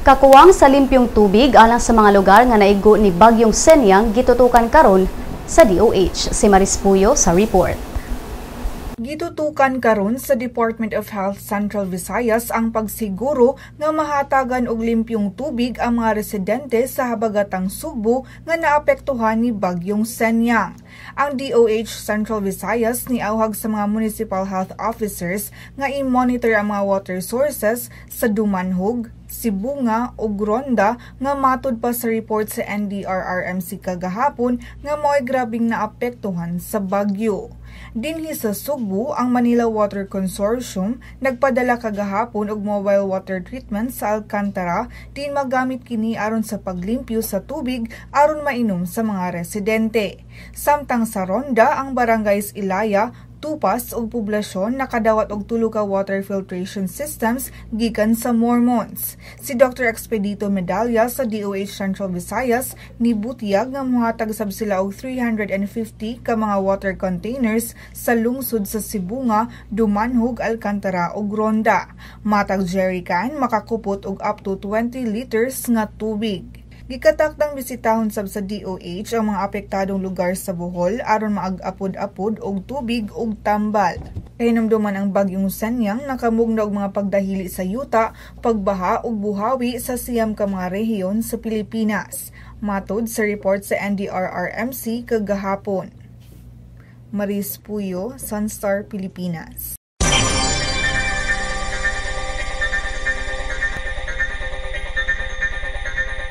Kakuwang sa limpyong tubig alang sa mga lugar nga naigo ni Bagyong Senyang gitutukan karon sa DOH. Si Maris Puyo sa report. Gitutukan karon sa Department of Health Central Visayas ang pagsiguro nga mahatagan og limpyong tubig ang mga residente sa habagatang Sugbo nga naapektuhan ni Bagyong Senyang. Ang DOH Central Visayas niawhag sa mga municipal health officers nga i-monitor ang mga water sources sa Dumanhog, Sibunga ug Ronda nga matud pa sa report sa NDRRMC kagahapon nga mao'y grabeng naapektuhan sa bagyo. Dinhi sa Sugbo, ang Manila Water Consortium nagpadala kagahapon og mobile water treatment sa Alcantara din magamit kini aron sa paglimpyo sa tubig aron mainom sa mga residente. Samtang sa Ronda, ang barangays Ilaya, Tupas ug Poblasyon nakadawat og tulo ka water filtration systems gikan sa Mormons. Si Dr. Expedito Medalla sa DOH Central Visayas nibutyag nga mohatag sab sila og 350 ka mga water containers sa lungsod sa Sibunga, Dumanhog, Alcantara ug Ronda. Matag jerrycan makakupot og up to 20 liters nga tubig. Gikatakdang bisitahon sab sa DOH ang mga apektadong lugar sa Bohol aron maag-apod-apod og tubig ug tambal. Kahinumduman, ang Bagyong Senyang nakamugna og mga pagdahili sa yuta, pagbaha ug buhawi sa 9 ka mga rehiyon sa Pilipinas. Matod sa report sa NDRRMC kagahapon. Maris Puyo, Sunstar Pilipinas.